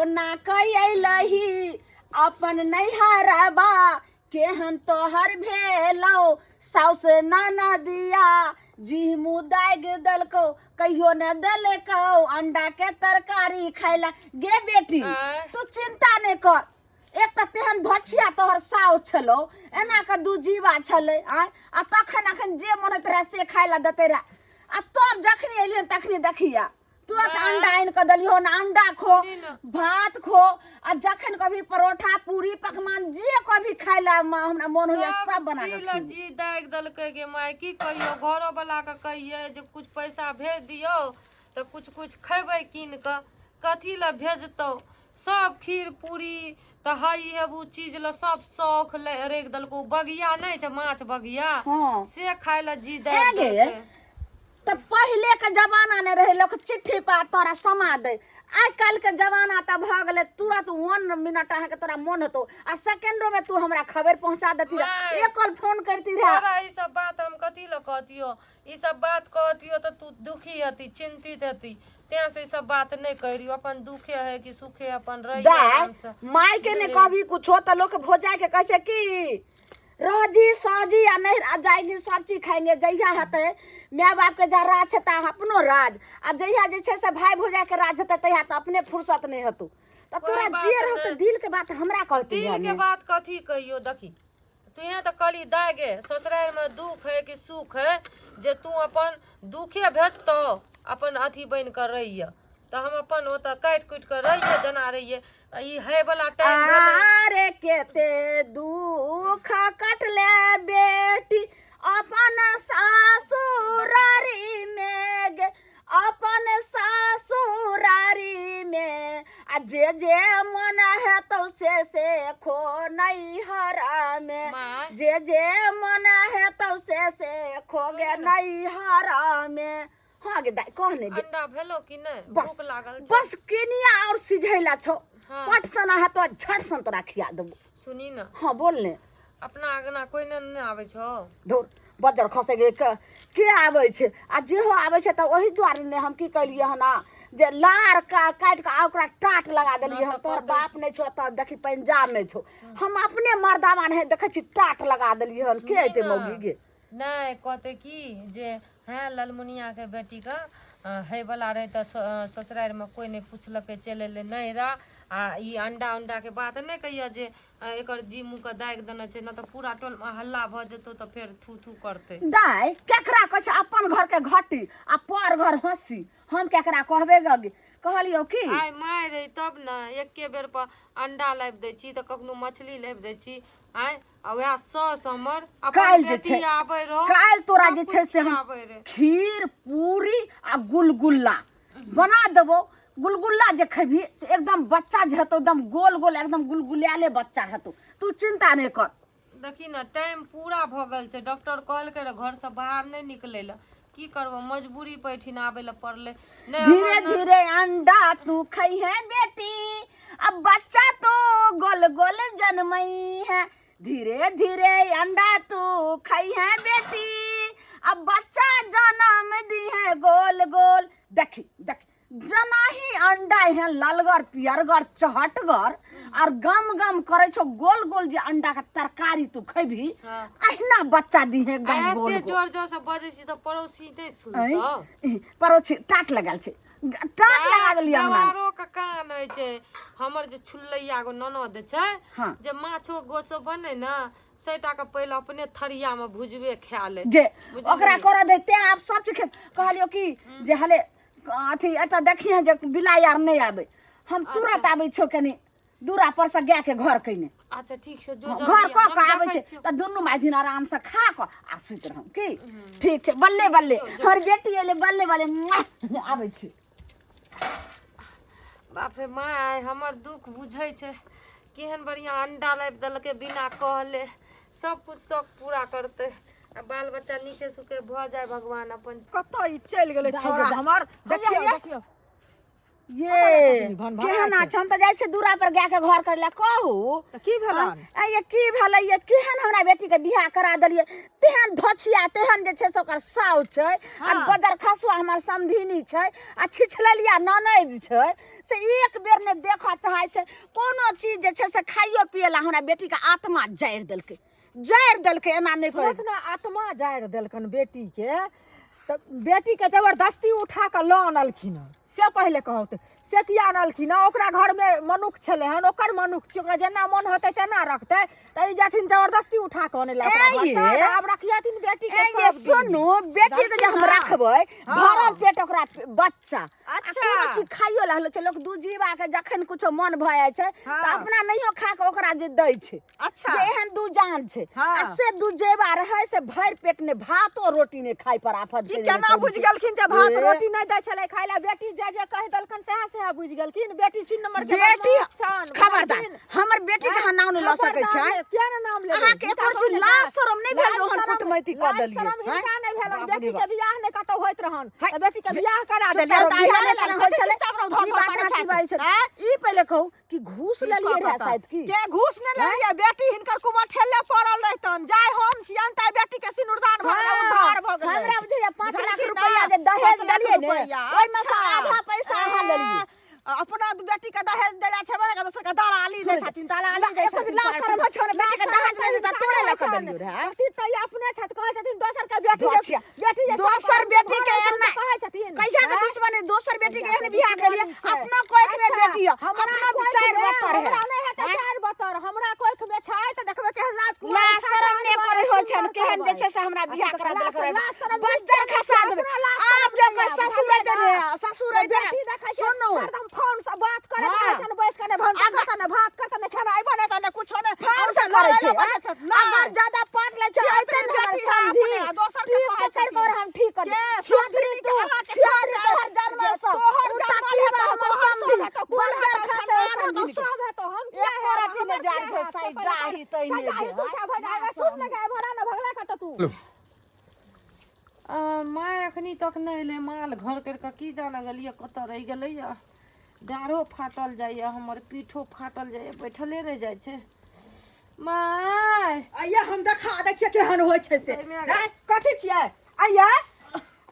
कोना कयलही अपन नैहरबा केहन तोहर भेलौ साउस ननदिया जी मुँह दागि देलकौ कहियो ने देलकौ अंडा के तरकारी खाइला गे बेटी आँय? तू चिंता नहि कर एक तऽ तेहन धोछिया तोहर साउ छलौ एना के दू जीवा छलै आँय आ तखन अखन जे मन होइत रहै से खाइ लए देतै रहए आ तब जखनी एलियन तखनी देखिया तुरंत अंडा आनि कऽ देलियौ ने अंडा खो सुनी ने। भात खो आ जखन कभी परोठा पूरी पकवान जे कभी खाइ लए हमरा मन होइया सब बना कऽ जी खियेली। जी दागि देलकै गे माय की कहियौ घरो वाला के कहियै जे कुछ पैसा भेज दियौ तऽ कुछ कुछ खयबै कीन कऽ कथी लए भेजतौ सब खीर पूरी तऽ हई हे उ चीज लए सब शौख ले राखि देलकौ बगिया नहि छै माछ बगिया हँ से खाय लए जी ए दागि गे देलकै तऽ पहिले के जमाना नहि रहै लोक चिट्ठी पर तोरा समा दै आइ काल्हि के जमाना तऽ भऽ गेलै तुरंत वन मिनट अहाँके तोरा मोन हेतौ आ सेकेंडो में तू हमरा खबर पहुंचा देती रह माय। एक कॉल फोन करती रह तोरा ई सब बात हम कथी लए कहतियौ ई सब बात कहतियौ तऽ तू दुखी हेती चिन्तित हेती तें से ई सब बात नहि कहि रहियो अपन दुखे है कि सुखे अपन रही दाय माय के ने कभी कुछो तऽ लोक भोजाय के कहै छै कि रोजी सौजी आ नहीं आ जाएगी सब चीज खाएंगे जहिया हेतै माय बाप के जा राज हेतै अपनो राज आ जहिया जे छै से भाय भौजाई के राज हेतै तहिया तऽ अपने फुर्सत नहि हेतौ तऽ तोरा बात जे रहौ तऽ नहि। दिल के बात हमरा कहती दिल के बात कथी कहियो देखी तुहे तऽ कहली दाय गे ससुरारिमे दुख है कि सुख है जे तू अपन दुखे भेटतौ अपन अथी बनि कऽ रहिय तऽ हम अपन ओतऽ काटि कुटि कऽ रहियै जेना रहियै आ ई है वाला टाइम भेलै अरे केते दुख कटले बेटी अपन सासुरारी में गे अपन सासुरारी में आ जे जे मन हेतौ से से खो नैहरा में माय जे जे मन हेतौ से से खो गे नैहरा में हाँ गे दाइ कह ने गे अंडा भेलो कि नहि बस भूख लागल छै बस केनिया और सिझैला छौ हाँ। पट सन हेतो झट सन तोरा खिया देबो सुनी ने हाँ बोल ने अपना अंगना कोई ने नहि आबै छौ धुर बज्जर खसै के के आबै छै आ जेहो आबै छै तऽ ओहि दुआरे ने हम की केलियै हन आ, जे लार का काटि कऽ आ ओकरा टाट लगा देलियै हन तोहर बाप नहि छौ तऽ देखी पंजाब मे छौ हम अपने मर्दावा नहि देखै छी टाट लगा देलियै हन के अयतै मौगी गे नहि कहतै की जे हेँ ललमुनियाके बेटीके होइवला रहै तऽ ससुरारिमे कोइ नहि पुछलकै चलि अयलै नहिरा आ ई अंडा उंडाके बात नहि कहिअ जे एकर जी मुँहके दागि देने छै नहि तऽ पूरा टोलमे हल्ला भऽ जेतौ तऽ फेर थू थू करतै दाइ केकरा कहै छै अपन घरके घटी आ पर घर हँसी हम केकरा कहबै गगी कहलियौ की आइ माय रही तब ने एके बेर पर अंडा लाबि दै छी तऽ कखनो मछली लाबि दै छी आँय आ वएह साउस हमर अपन काल्हि जे बेटी छै आबै रहो काल्हि तोरा जे सब छै कुछ से हम खियाबै रहे खीर पूरी आ गुलगुल्ला बना देबो गुलगुल्ला जे खेबही तऽ एकदम बच्चा जे हेतौ एकदम गोल गोल एकदम गुलगुलायले बच्चा हेतौ तू चिंता नहि कर देखी ने टाइम पूरा भऽ गेल छै डॉक्टर कहलकै रहे घरसँ बाहर नहि निकलै लए की करबो मजबूरी पर एहिठिन आबै लए पड़लै नहि धीरे हमर न- धीरे अंडा तू खई है बेटी अब बच्चा तो गोल गोल जन्मई है धीरे धीरे अंडा तू खई है बेटी अब बच्चा जन्म दी है गोल गोल देखी देख जेनाही अंडा एहन ललगर पियरगर चहटगर और गम गम करे छौ गोल गोल जे अंडा के तरकारी तू खेबही हाँ। अहिना बच्चा दी है एकदम आ गोल एते गोल जोर जोर से बजै छी तऽ पड़ोसी नहि ऐं? सुनतौ पड़ोसी टाट लगाल छै टाट लगा देलियै अंगना मे। देवारो के कान होइ छै हमर जे छुल्लैया एगो ननद छै हाँ। जे माछो गोसो बनै ने सैटा के पहिले अपने थरिया में भुजबे खा ले जे ओकरा करऽ दे तें आब सब चीज कहलियौ कि जे हले अथी एतऽ देखिहे जे बिलाइ आर नहि आबै हम तुरंत आबै छौ कनि दूरा पर से गाय के घर कने अच्छा ठीक छै जो घर जल्दी कऽ हम कऽ आबै देखै छै छियौ। तऽ दुनू माय आराम से खा कऽ आ सुति रहम की ठीक छै बल्ले बल्ले हमर बेटी एलै बल्ले बल्ले मुआ, आबै छी बाप रे माय हमर दुख बुझै छै केहन बढ़िआँ अंडा लाबि देलकै बिना कहले सब कुछ शौक पूरा करतै आ बाल बच्चा नीके सुखे भऽ जाय भगवान अपन कतऽ ई चलि गेलै दाइ छौड़ा गे, हमर देखियौ हैया। देखियौ ये भन भन केहन छै हम तऽ जाइ छियै दूरा पर गाय के घर करै लए कहू तऽ की भेलन आ ये की भेलै ये केहन हमरा बेटी के बियाह करा देलियै तेहन धोछिया तेहन जे छै से ओकर साउ छै आ बजर खसुआ हमर समधिनी छै आ छिछललिया ननैद छै से एक बेर ने देखऽ चाहै जाइ छै। कोनो चीज जे छै से खाइयो पियै लए हमरा बेटीके आत्मा जारि देलकै, जारि देलकै। एना नहि करै। सुनत ने, आत्मा जारि देलकन बेटीके, तऽ बेटीके जबरदस्ती उठा कऽ लऽ अनलखिन हँ, से पहिले कहू तऽ से किया अनलखिन हँ? ओकरा घरमे मनुख छलै हन, ओकर मनुख छी, ओकरा जेना मन होतै तेना रखतै। तऽ ई जाथिन जबरदस्ती उठा कऽ अनै लए ओकरा ए घरसँ, ये। तऽ आब रखियथिन बेटीके ए ये सब दिन। सुनू, बेटीके जे हम रखथिन ना। रखबै, हँ। भरल पेट ओकरा बच्चा आ अच्छा। कोनो चीज खाइयो ला होलो छै। लोक दू जीवा के जखन कुछो मन भऽ जाइ छै तऽ हँ। अपना नहियो खा कऽ ओकरा जे दै छै अच्छा। जे एहन दू जान छै। हँ। आ से दू जेबा रहै से भरि पेट ने भातो रोटी ने खाइ पर आफत ई केने केना रहै बुझि छौड़ी। गेलखिन जे भात ए। रोटी नहि दै छलै खाइ लए? बेटी जे जे कहि देलखिन सएह सएह बुझि गेलखिन। बेटी तीन नंबर के बेटी बदमाश छनि, खबरदार, बुझलखिन? हमर बेटी के अहाँ नाम नहि लऽ सकै खबरदार छै। नहि, किया ने नाम लेबै? अहाँके हिनका एको रत्ती कहने लाज छै। शरम नहि भेल लाज जे ओहन शरम- कुटमैती कऽ लाज देलियै, शरम हैं? हिनका नहि भेलनि। बाप रे बेटी के बाप। बियाह नहि कतौ होइत रहन है, तऽ बेटी के बियाह करा चुप देलियै करू, तऽ बियाह आइ नहि केना होइ छलै? चुपचाप रहू, धर ई धर बात करै अहाँ की छथि। बाजै छलै? आँय? ई पहिले कहू कि घूस लेलियै रहए शायद की? के घूस नहि लेलियै, बेटी हिनकर कुमार ठेले पड़ल रहितन। जाय हम छियन ताइ बेटी के सिनुरदान भऽ गेलै, उद्धार भऽ गेलै। हमरा बुझैया 5 बुझल लाख छी रुपैआ ना? जे दहेज 5 लाख देलियै ने, रुपैआ, ओहिमे से अच्छा। आधा पैसा अहाँ ए, लेलियै। अपना बेटी के दहेज देले छेबे ने, दोसर के दलाली दै छथिन, दलाली दै एको दिन लाज शरम होइ छौ ने? बेटी के दहेज लेलियै तऽ तोरे लऽ कऽ देलियौ रहए। छथिन तऽ ई अपने छथि, कहै छथिन दोसर के बेटी जे- धोछिया। बेटी जे दोसर बेटी के एना कहै छथिन। कहिया के आँय? दुश्मनी? दोसर बेटी के एहन कहिया के बियाह केलियै, दुश्मनी छै? अपना कोख में अच्छा, बेटी यऽ, हमरा अपना कोखि चारि में- बत्तर है। हमरा नहि हेतै आँय? चारि बत्तर, हमरा कोख में छै तऽ देखबै केहन राजकुमार लाज उठा शरम कऽ नहि आनबै, करै होइ छनि सुन्दर केहन जे करबै। छै से हमरा बियाह अच्छा, करा लाज देलक शरम- लाज शरम बज्जर नहि खसा छै, देबै अपना लाज आब शरम जे ओकर नहि ससुर बुझलियै अइतै ने? ने, ससुर तऽ अइतै ने, बेटी देखै छियै, सुनू हरदम फोन से बात करैत हँ। रहै छनि बैस कऽ, नहि भनसा करतै, नहि भात करतै, नहि खेनाइ बनेतै, नहि कुछो नहि। फोन से आओर करै लड़ाइ छै लए बैठल छथि। नहि। अगर ज्यादा पाट लै छै अइतै ने हमर बेटी है समधी अपने, आ दोसर के पीठ कहै पकड़ि कऽ छथिन। हम ठीक कर के देब। छिहत्तरी समधी तू के अहाँके छिहत्तरी छोड़ि तोहर जन्मल सँ तोहर उल्टा जन्मल की हेतौ, हमर तोहर समधी सब हेतौ, कुल बज्जर हेतौ, खसे खानदान हेतौ, समधी के। सब हेतौ, हम किया एको हेब? रत्ती नहि हमर जार किया छै, हेब? साइ से पहिले डाही तहिने साइ डाही जे, तू छा भरि आगे सुन ने गाय भरा ने भगला कतऽ तू। माय एखनी तक नहि एलै। माल घर करि कऽ की जाने गेलियै कतऽ रहि गेलैया। डाँढ़ो फाटल जाइए हमर, पीठो फाटल जाइए, बैठले नहि जाइ छै। माय आइया हम देखा दै छियै केहन होइ छै से। एहिमे आँय, कथी छियै? आइया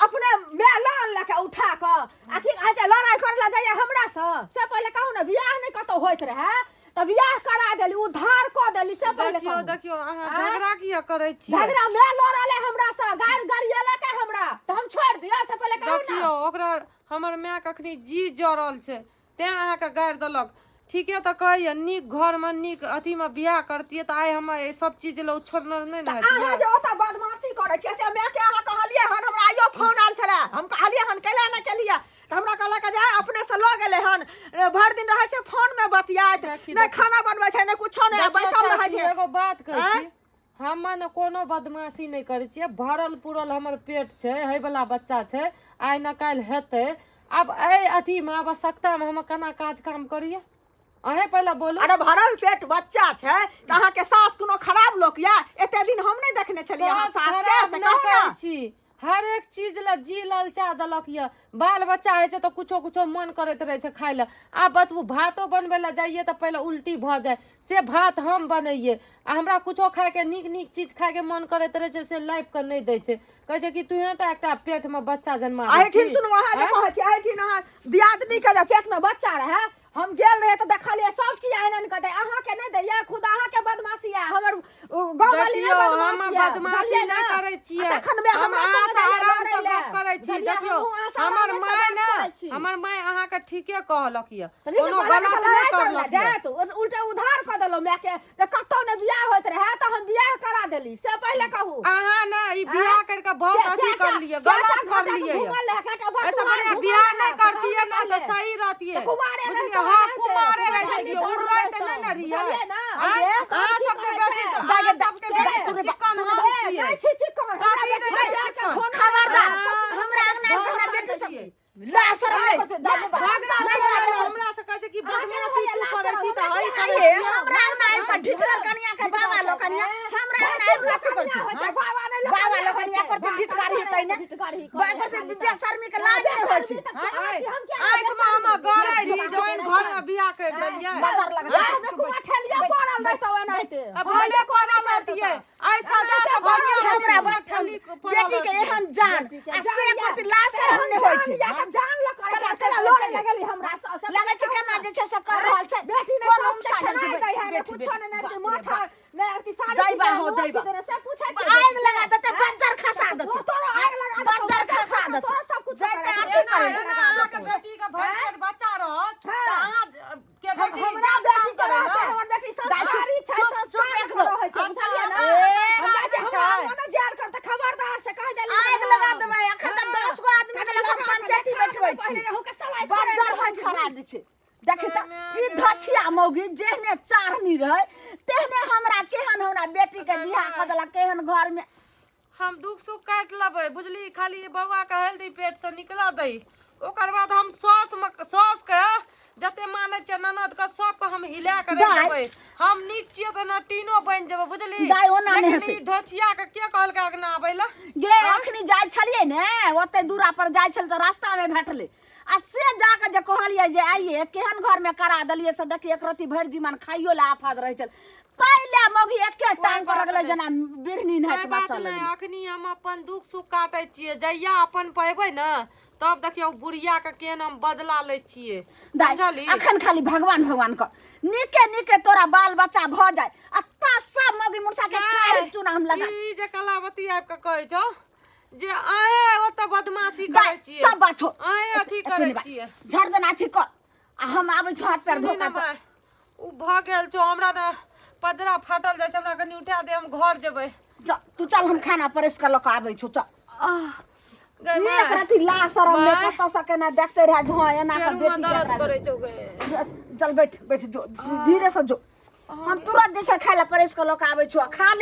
अपने माय लऽ अनलक उठा कऽ आ की कहै छै लड़ाइ करै लए जाइया हमरासँ? से पहिले कहू ने, बियाह नहि कतौ होइत रहए तऽ बियाह करा देली, उद्धार कऽ देली, से पहिले देखियौ कहू। देखियौ, अहाँ आँय? झगड़ा किया करै छियै? झगड़ा माय लड़ल है हमरासँ, गारि गरियेलक है हमरा, तऽ हम छोड़ि दिअ? से पहिले कहू ने। देखियौ, ओकरा हमर माय कखनी जी जरल छै तें अहाँके गारि देलक। ठीके तऽ कहैया, नीक घरमे नीक अथीमे बियाह करतियै तऽ आइ हम एहि सब चीज लए उछड़ल नहि ने अहाँ हेतियै। जे ओतऽ बदमाशी करै छियै से मायके अहाँ कहलियै हन? हमरा आइयो फोन आयल छलै, हम कहलियै हन कैला नहि केलियै, तऽ हमरा कहलक जे अपने से लऽ गेलै हन, भरि दिन रहै छै फोनमे बतियाइत, देखी, नहि देखी। खाना बनबै छै, नहि कुछो नहि, देखियौ बैसल रहै चाची, छै। एगो बात कहै आँय? छी, हम ने कोनो बदमाशी नहि करै छियै। भरल पुरल हमर पेट छै, है वला बच्चा छै, आइ न काल्हि हेतै। आब एहि अथीमे आवश्यकतामे हम केना काज काम करियै? अहें पहिले बोलू। अरे भरल पेट बच्चा छै तऽ अहाँके सास कोनो खराब लोक यऽ? एते दिन हम नहि देखने छलियै अहाँ सास सास के, खराब से नहि कहू ने। कहै छी, हर एक चीज लए जी ललचा देलक यऽ। बाल बच्चा होइ छै तऽ कुछो कुछो मन करैत रहै छै खाय लए। आब बतबू, भातो बनबै लए जाइए तऽ पहिले उल्टी भऽ जाय, से भात हम बनैयै। आ हमरा कुछो खायके, नीक नीक चीज खायके मन करैत रहै छै, से लाबि कऽ नहि दै छै। कहै छै कि तूहे टा एकटा पेटमे बच्चा जन्मा दै एहिठिन छी। सुनू, अहाँ जे आँय? कहै छी, एहिठिन अहाँ दियादनी के जे पेटमे बच्चा रहै, हम गेल रहियै तऽ देखलियै सब चीज आनि आनि कऽ दै, अहाँके नहि दैया। खुद अहाँके बदमाशी यऽ, हमर गाँव वाली नहि देखियौ, हम बदमाशी यऽ, बदमाशी बुझलियै नहि ने? करै छियै। आ तखन मे हम हमरा अहाँ संगे से जाइया आराम लड़ै से लए। गप करै छी। बुझलियै? देखियौ, हमहूँ अहाँ से हमर आरामे से माय बात ने करै छी। हमर माय अहाँके ठीके कहलक यऽ, तऽ नीक कोनो कहलक गलत तऽ नहि लड़ाइ करै लए करलक यऽ। जायत, उल्टे उधार कऽ देलहुँ मायके, तऽ कतौ ने बियाह होइत रहए तऽ हम बियाह करा देली, से पहिले कहू। अहाँ ने ई बियाह करि कऽ बहुत अथी करलियै, गलत करलियै यऽ। घूमल रहए, कएटा ऐसे बटुआ बढ़िया घूमल बियाह रहए, नहि से कहू करतियै ने ने तऽ पहिले। सही रहतियै। तऽ कुमारे रहि बुझलियै? कऽ हँ, रहै छै, कुमारे रहि कुमारे जैतियै, रहि उड़ैत कऽ नहि ने रहियै। बुझलियै ने? आँय? ये, तहन अहाँ की सबके कहै बेटी छै? तऽ अहाँ सबके बेटी तऽ चिकन हम ए, छियै। नहि छी चिकन, हमरा कथी बेटी नहि के छै चिकन? फोन खबरदार, आँय? हमरा अंगना आबि कऽ हमरा बहुत बेटी सब छियै। ला शरम नहि करतै, दादी बा। झगड़ा नहि करै छै, हमरा से कहै छै कि बदमाशी तू करै छी तऽ हई करै आइये, छियौ। हमरा अंगना आबि कऽ ढिठगर कनिया के बाबा लोकनिया हमरा अंगना आबि कऽ अथी करै छै। बाबा लोकनिया करतै ढिठगारी तै ने करतै, बेशर्मी के लाज नहि होइ छै। आँखिमे हम गड़ै रही जहन घरमे बियाह बियाह कर देलियै। नजर लग जा। हमरा कुमाठेलिया पड़ल रहतौ एनाहिते। अब भले पड़ल रहतियै, आइ सजा से बढ़िया हमरा रहतियै। बड़ ठेली पड़ल बेटी के रहतियै। एहन जान बेटी के आ जान से या- कथी लाश एहन नहि होइ छै। जान या के जान लऽ कऽ केना केना केना लोड़े लोड़े लगली हमरा से लगै छै केना जे छै से कर रहल छै। बेटी ने कोन सास के उमसा खेनाइ जाइ दै छै? है ने बेटी, कुछो बेटी, ने ने बाप रे माथा बाप। ने अथी साड़ी दैबा खींच हो, देने, दैबा। देने, से पूछै छै आगि लगा देतै, बज्जर खसा देतै। तोरो आगि लगा देतौ, बज्जर खसा देतौ। तोरो सब कुछ जाइते करा अथी देतौ। एना करे। एना अहाँके बेटी के भरि पेट बच्चा रहत हाँ। तऽ अहाँ के बेटी हमरा जान बेटी के करे रहतै, ने। हमर बेटी संस्कारी छै, चुप, चुप, संस्कार एक के रहै छै, अच्छा, बुझलियै ने? ए, हम जाइ छियै, हमरा छै। अंगना ने जायल कर, तऽ खबरदार से कहि देलियै। आगि लगा देबै। एखन तऽ 10 गो आदमी के लग हम पंचायती बैठबै छी। पहिले रहू के सलाइ करे बज्जर हम खड़ा दै छै। देखी तऽ ई धछिया मौगी जेहने चारनी रहै तेहने हमरा केहन हमरा बेटी के बियाह कऽ देलक केहन घर में। हम दुख सुख काटि लेबै बुझली, खाली बौआ के हेल्दी पेट से निकलऽ दै, ओकर बाद हम सास में सास के जते मानै छियै ननद के सबके हम हिला के रखि दाइ। देबै। हम नीक छियै तऽ नटीनो बनि जेबै बुझली। दाइ, ओना नहि लेकिन हेतै। ई धोछिया के के कहलकै अगना आबै लए? गे अखनी जाइ छलियै ने ओते दूरा पर जाइ छल तऽ रास्ता में भेटलै आ से जाके जे कहलियै जे आइये केहन घर में करा देलियै से देखियै एक रत्ती भरि जीवन खाइयो लए आफत रहै छल ताहि लए मौगी एके टांग पर बात लगलै नहि। जेना बिढ़नी कोइ नाहित बात नाचऽ नहि, लगलै। अखनी हम अपन दुख सुख काटै छियै, जहिया अपन पेबै ने तब देखियौ बुढ़िया के केहन हम बदला लै छियै। दाइ समझली? अखन खाली भगवान भगवान कर नीके नीके तोरा बाल बच्चा भऽ जाय आ ता सब मौगी मुरसा के काढ़ि चूना हम लगा। ई जे कलावती आबि कऽ कहै छौ जे अहें ओतऽ बदमाशी करै दाइ छियै, सब बात छौ। अहें अथी एते करै नहि बात। छियै। झट देना अथी कर आ हम आबै छौ हाथ पैर सुनही धो ने कऽ। माय, उ भऽ गेल छौ, हमरा ने पजरा फाटल जाइ छै, हमरा कनि उठा दे, हम घर जेबै। चल तू चल, हम खाना परसि कऽ लऽ कऽ आबै छौ। चल। आह, गै माय, एक रति ला शरम ने माय। कतऽ से केना देखते रहे जे हँ एना कऽ पेरू मे बेटी के दर्द एकरा करै छौ गै। चल बैठ बैठ जो, धीरे से जो, हम तुरंत जे छै खाय लए परसि कऽ लऽ कऽ आबै छौ आ खा ले।